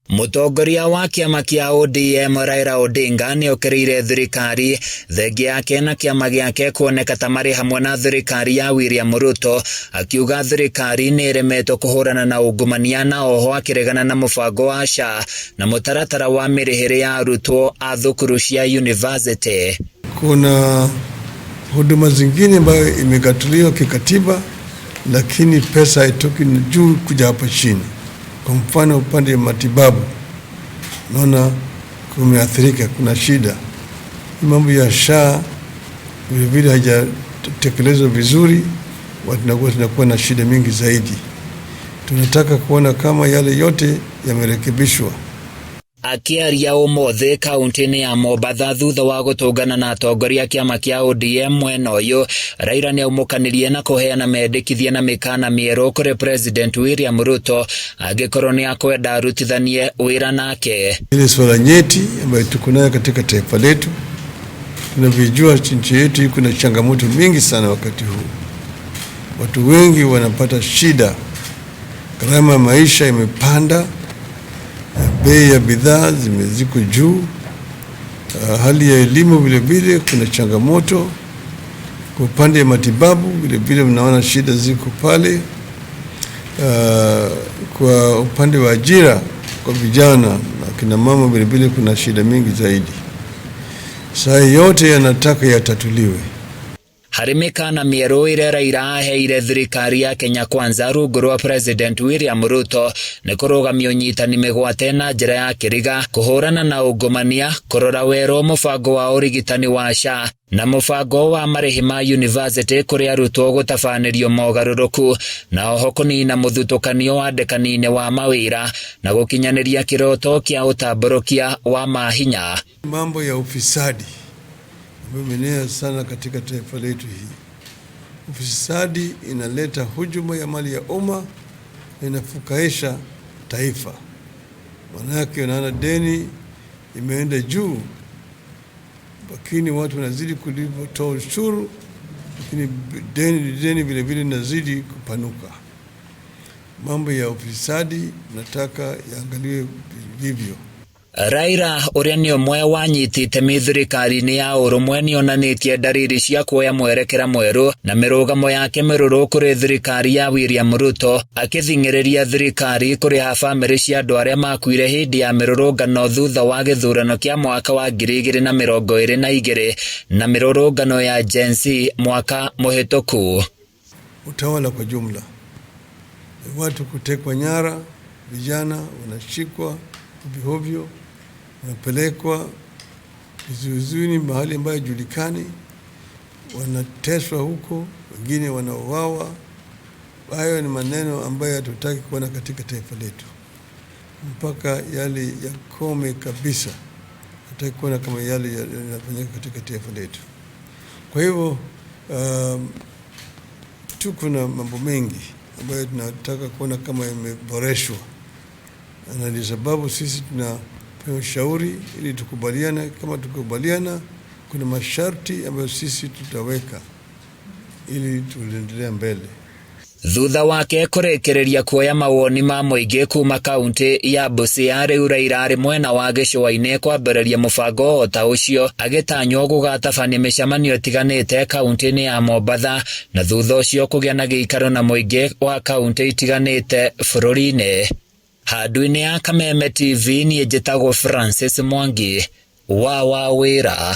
Mũtongoria wa kĩama kĩa ODM Raila Odinga nĩokĩrĩire thirikari thengia yake na kĩama gĩake kuoneka ta marĩ hamwe na thirikari ya William Ruto, akiuga thirikari nĩ ĩremetwo kũhũrana na ungumania na oho akĩregana na mũbango wa SHA na mũtaratara wa mĩrĩhĩre ya arutwo a thukuru cia university. Kuna huduma zingine ambayo imegatuliwa kikatiba, lakini pesa haitoki juu kuja hapa chini. Kwa mfano upande wa matibabu naona kumeathirika, kuna shida. Mambo ya SHA vilevile hajatekelezwa vizuri, tunakuwa na shida mingi zaidi. Tunataka kuona kama yale yote yamerekebishwa. Akĩaria ũmũthĩ kaunti-inĩ ya Mombatha thutha wa gũtũngana na atongoria a kĩama kĩa ODM mwena ũyũ, Raila nĩaumũkanirie na kũheana mendekithia na mĩkana mĩerũ kũrĩ President William Ruto angĩkorwo nĩakwenda arutithanie wĩra nake. Ile swala nyeti ambayo tuko nayo katika taifa letu, tunavyojua nchi yetu iko na changamoto mingi sana wakati huu. Watu wengi wanapata shida, gharama ya maisha imepanda, bei ya bidhaa zimeziko juu, hali ya elimu vile vile kuna changamoto. Kwa upande wa matibabu vile vile mnaona shida ziko pale. Kwa upande wa ajira kwa vijana na kina mama vile vile kuna shida mingi zaidi. Saa yote yanataka yatatuliwe. Harĩ mĩkana mĩerũ ĩrĩa Raila aheire thirikari ya Kenya Kwanza rungu rwa President William Ruto nĩ kũrũgamia ũnyitani mĩgwate na njĩra ya kĩriga, kũhũrana na ungumania, kũrora werũ mũbango wa ũrigitani wa SHA na mũbango wa marĩhi ma university kũrĩ arutwo gũtabanĩrio mogarũrũku, na oho kũnina mũthutũkanio wandĩkani-inĩ wa mawĩra na gũkinyanĩria kĩroto kĩa ũtambũrũkia wa mahinya. Mambo ya ufisadi ambayo imeenea sana katika taifa letu hii. Ufisadi inaleta hujuma ya mali ya umma na inafukaisha taifa. Manake unaona deni imeenda juu, lakini watu wanazidi kutoa ushuru, lakini deni vile vile inazidi kupanuka. Mambo ya ufisadi nataka yaangaliwe vilivyo. Raila ũrĩa nĩ ũmwe wanyiti itemi thirikari-inĩ ya ũrũmwe nĩonanĩtie ndariri cia kuoya mwerekera mwerũ na mĩrũgamo yake mĩrũrũ kũrĩ thirikari ya William Ruto, akĩthing'ĩrĩria thirikari kũrĩha bamĩrĩ cia andũ arĩa makuire hĩndĩ ya mĩrũrũngano thutha wa gĩthurano kĩa mwaka wa 2022 na mĩrũrũngano ya Gen Z mwaka mũhĩtũku. Utawala kwa jumla, watu kutekwa nyara, vijana wanashikwa ovyo, wanapelekwa vizuizini mahali ambayo hajulikani, wanateswa huko, wengine wanauawa. Hayo ni maneno ambayo hatutaki kuona katika taifa letu, mpaka yale yakome kabisa. Hatutaki kuona kama yale yanafanyika katika taifa letu. Kwa hivyo tuko na mambo mengi ambayo tunataka kuona kama yameboreshwa, na ndio sababu sisi tunapewa ushauri ili tukubaliane. Kama tukubaliana, kuna masharti ambayo sisi tutaweka ili tuendelee mbele. Thutha wake kũrĩkĩrĩria kuoya mawoni ma mũingĩ kuma kaunti ya Busia, rĩu Raila arĩ mwena wa gĩcũa-inĩ kwambĩrĩria mũbango o ta ũcio, agĩtanywo gũgatabania mĩcemanio ĩtiganĩte kaunti-inĩ ya Mombatha na thutha ũcio kũgĩa na gĩikaro na mũingĩ wa kaunti itiganĩte bũrũri-inĩ. Handũ-inĩ ya Kameme TV niĩ njĩtagwo Francis Mwangi wa Wawĩra.